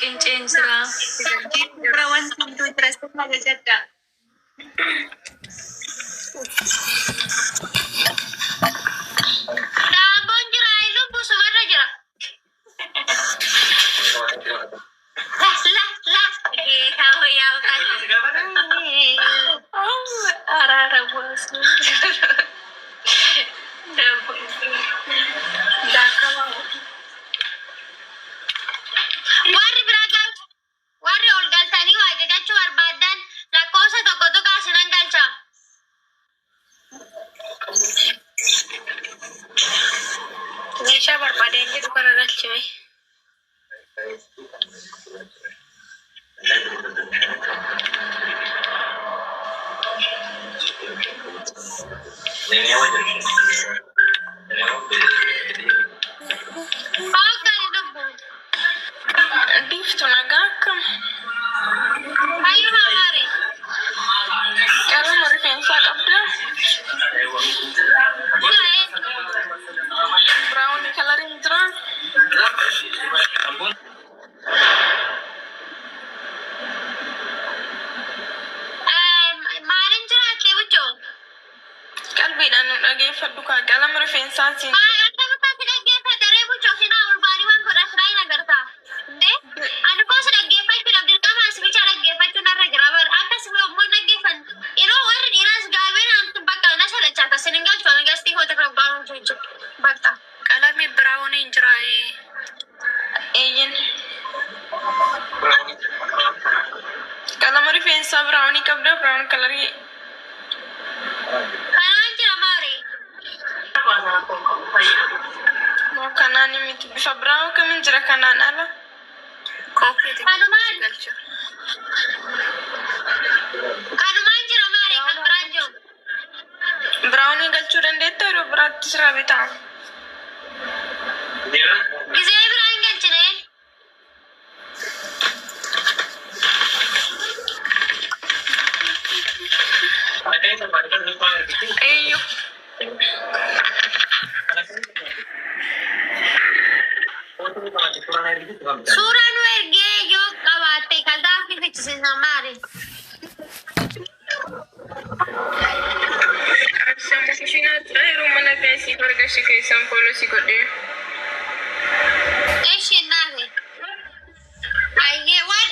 Qinceen jira. Jira wanti hunduu jira sirna jajadha. Daabboon jira lubbu sumarra jira. La la la. Geetaa hoyyaa Araara buusu. Daakama. Warri biraa gal warri ol galtanii waa ajajachuu barbaaddan lakkoofsa tokko tuqaa sinan galcha. Meeshaa barbaadeen jedhu kana galchime. Hoogganni lubbu. Biiftu nagaa akkam? Hayyuu hamaare. Qalama rifeensaa qabdaa? Jira ee. Biraawun kalariin jiraa? Maaliin jira kee buchoo? Qalbiidhaan nu dhageeffadhu kaa qalama rifeensaa siin. Maal akka bitaa si dhaggeeffadha ree buchoo sinaa ulfaanii waan godha siraa hin agartaa. Indee ani koo si dhaggeeffachuudhaaf dirqama as bichaa dhaggeeffachuu narra jira bar akka si immoo dhaggeeffan yeroo warri dhiiraas gaabeen antu bakka na shalachaata sin hin galchu ani gastii hoota kan baanu jechuudha bakka. Qalami biraawuniin jira. Eeyyin. Qalama rifeensaa biraawunii qabdaa? Biraawun kalarii. Kanaan jira maari. Moo kanaan miti bifa biraawun kamiin jira kanaan ala? Kookkeeti Kanumaan galcha. kanumaan jira maari kan biraan jiru. Biraawunii galchuu dandeetta yeroo biraatti siraa bitaa. Gizee biraa hin galchine. Eeyyu. Suuraa nu ergee yoo qabaatte kan gaaffii fichisiisan maali? Sammuu kushiinaa jira yeroo mana keessi marga ishee keessan fooloo si godhee. Isheen naafe. Ayyee waan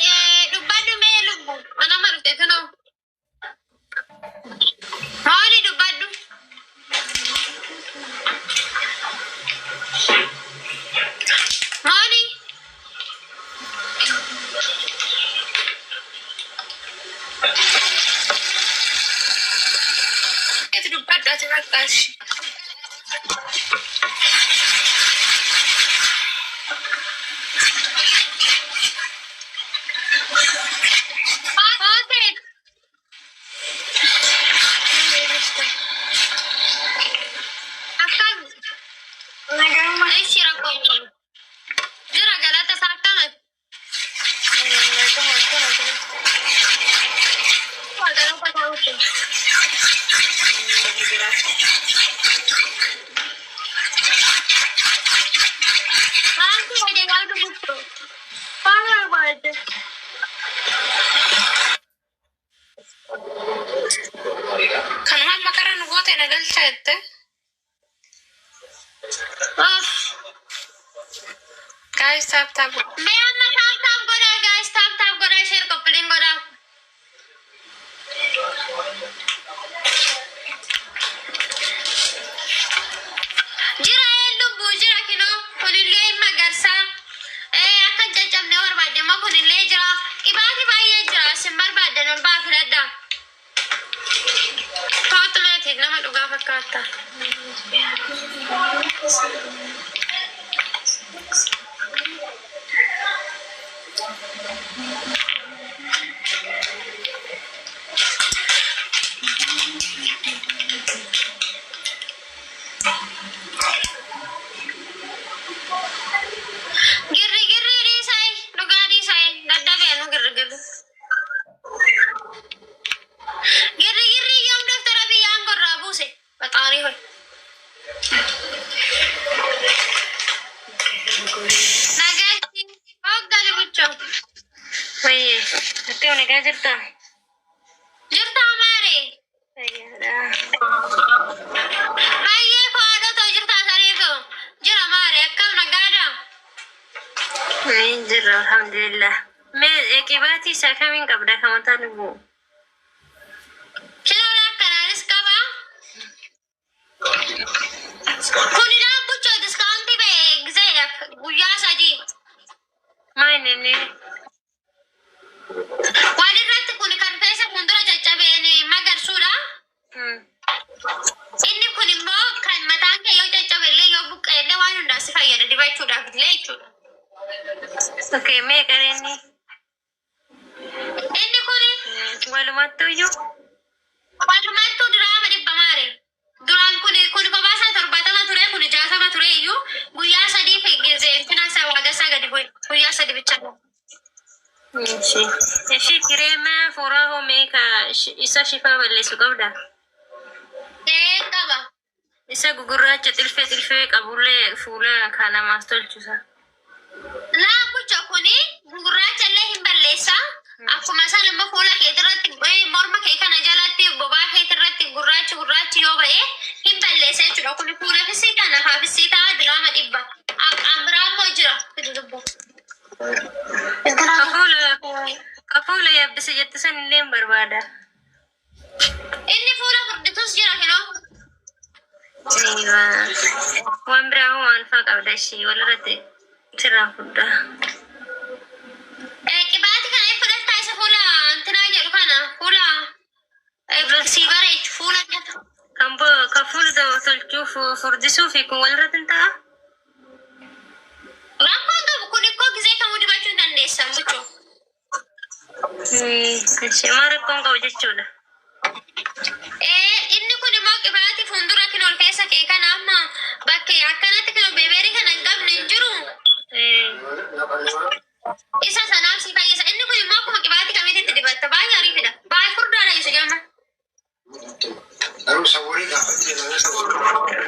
dubbadhu mee lubbu mana marute tunoo. Maali dubbadhu? Maali? Ati dubbadhu ati bakka Hooteet. Akkam. Ishi rakkoo hin qabu. Jira galata isaa akkamati? Galata ta'uuti. Maaltu fedhe yaadu bulchu? Maal barbaadde? Kanuma amma karaa nu goote na galcha jette. Of. Guys, tap tap. Mee amma tap tap godhaa guys tap tap godhaa share qophiin godhaa. Jira ee lubbuu jira kinoo kunillee magarsaa ee akka hin caccabne barbaadde immoo kunillee jira qibaatii baay'ee jira isin barbaaddan ol baa filadhaa. Kootu meetii nama dhugaa fakkaatta. Girri girri dhiisee dhugaa dhiisee dadhabee nu girri girri. Girri girri yoom doktara biyyaan gorraa buuse baxaarii hoy. Nagaatti hooggali buchoo. Wayyee, akkam nagaa jirtaa? Jirtaa maaree? Fayyaadha. Baay'ee faadha too jirtaa saree koo. Jira maaree akkam nagaadha? Ni jirra alhamdulillah. Mee qibaatii isaa kamiin qabda kan mataa lubbuu? Shinola akkanaanis qaba. Kuni dhaabbuchoo discount ba'e gizeedhaaf guyyaa 3. Maa inni inni? Walirratti kun kan feesa fuuldura caccabeen magarsuudha. Inni kun immoo kan mataan kee yoo caccabe illee yoo buqqa'e illee waan hundaaf si fayyada dibachuudhaaf illee jechuudha. Okay, meeqa inni? Inni kun Walumattuu iyyuu? Walumattuu diraama 100 maare. Duraan kun kun kophaa isaa 70 ture kun 60 ture iyyuu guyyaa 3 fi intina isaa waaga isaa gadi bu'e guyyaa 3 bicha. Ishi. Ishi kireema fuuraa hoo meeqa isa shifaa balleessu qabda? Ee qaba. Isa gugurraacha xilfee xilfee qabullee fuula kan namaaf tolchu isa. Laa bucha kuni gugurraacha illee hin balleessa. Akkuma san immoo fuula keetirratti morma kee kana jalatti bobaa keetirratti gurraachi gurraachi yoo ba'e hin balleessa jechuudha. Kuni fuulafis ta'a nafaafis ta'a diraama 100. Kan biraa immoo jira. Fidi lubbuu. Ka fuula ka fuula yaabbise jette san illee hin barbaada. Inni fuula furditus jira kinoo. Eeywa. Waan biraa hoo maal faa qabda ishii walirratti sirraa fudhaa. Qibaati kana hin fudhattaa isa fuula intinaa jedhu kana fuula sii bareechu fuula jedhu. Kan kan fuula tolchuu furdisuu fi kun walirratti hin ta'a? Rakkoon qabu kun ikkoo gizee kamuu dibachuu hin dandeessan buchoo. Ishee maal rakkoon qabu jechuudha. Ee inni kun immoo qibaatii fuuldura kinoo keessa kee kana amma bakkee akkanatti kinoo beebeerii kana hin qabne hin jiru. Isa sanaaf si fayyisa. Inni kun immoo akkuma qibaatii kamiitti dibatta. Baay'ee ariifidha. Baay'ee furdaadha isa jamma.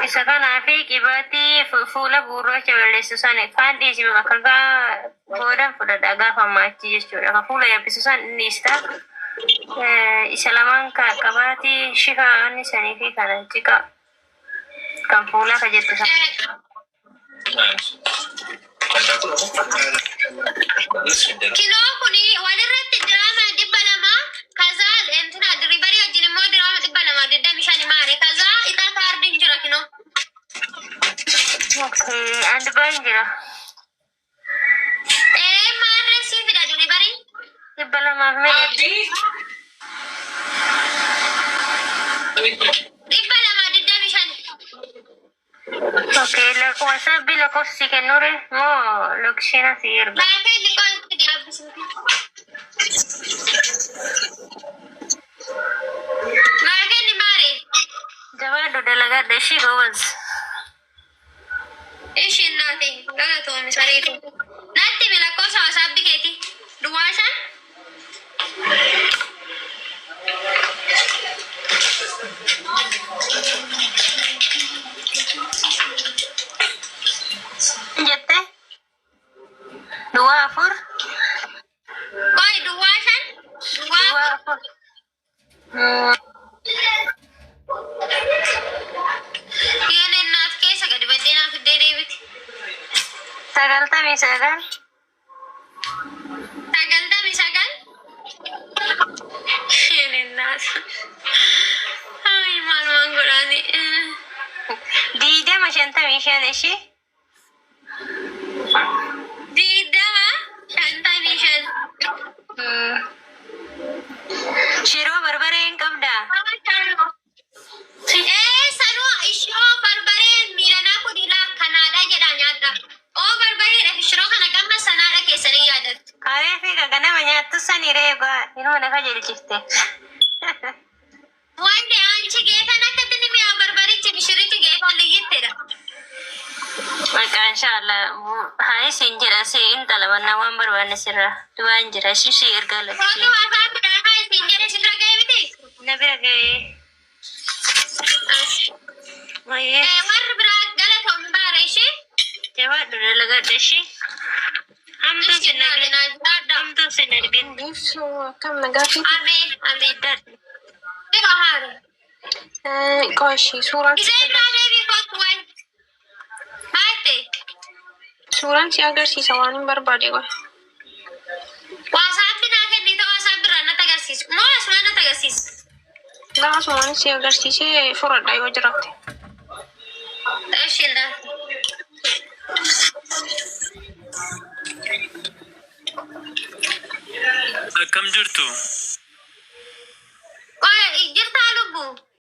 Isa kanaa fi qibaatii fuula gurraacha balleessu sana kaan dhiisi bakka gaa boodan fudhadha gaafa ammaa achi jechuudha. Ka fuula yabbisu san inni dhiista. Isa lamaan ka qabaatii shifaa inni sanii fi kana ciqa kan fuulaa ka jettu sana. Kinoo kun walirratti diraama 200 kazaa entina diriibarii wajjin immoo diraama 225 maare kazaa ixaa kaardiin jira kinoo. Okay, and baan jira. Ee maarree sii fida diriibarii. 200 fi meeqa? 225. Okay, WhatsApp lakkoofsa si kennure moo location si erga? Laafee liqoo itti dhaabbisuuti. Naa kenni maare. Jabaadhu dalagadha ishii gowaz. Ishi naati galatoomi sariitu. Natti himi lakkoofsa WhatsApp keeti. Duwwaa 5. Jette duwwaa 4. Qoy duwwaa 5. Duwwaa Duwwaa 4. Yoon naaf keessa gadi baddee naaf fiddee deebiti. 99. 99. Yoon naaf. Ay maal waan godhaani. 20 55 ishii. 20 55. Shiroo barbaree hin qabdaa? Ee sanuu shiroo barbaree miilanaa kun ilaa kanaadha jedha nyaadha. Oo barbareedha fi shiroo kana gamma sanaadha keessanii yaadattu. Kaayee fi ganama nyaattu sani reegaa inuma na kajeelchifte. Wanti anchi geetan akkatti ni mi'aa barbarichi fi shirichi geetan liyyittedha. Maqaa inshaallah haa isin jedha si intala mannaa waan barbaanne sirra du'aan jira ishii si ergaa Kootu lakkisee. afaan biraa haa isin jedhe sirra ga'e miti. Na bira ga'ee. Wayyee. Warri biraa galatoon baara ishee. Jabaadhu dalagadha ishii. Hamtuun Ishi sin naati dhageen. naa jiraadha. Hamtuun sin dhageen. Ibsu akkam nagaa fi Ameen ameen. Yeroo haala. qoshi suuraan Isee irraa deebii kootu wayi. Maate. suuraan si agarsiisa waan hin barbaade qoy. Waasaappi naa kennite waasaap birraa natti agarsiisu. Moo asumaan natti agarsiisu. Laasumaan si agarsiisee furadha yoo jiraatte. Eshi laa. Akkam jirtu?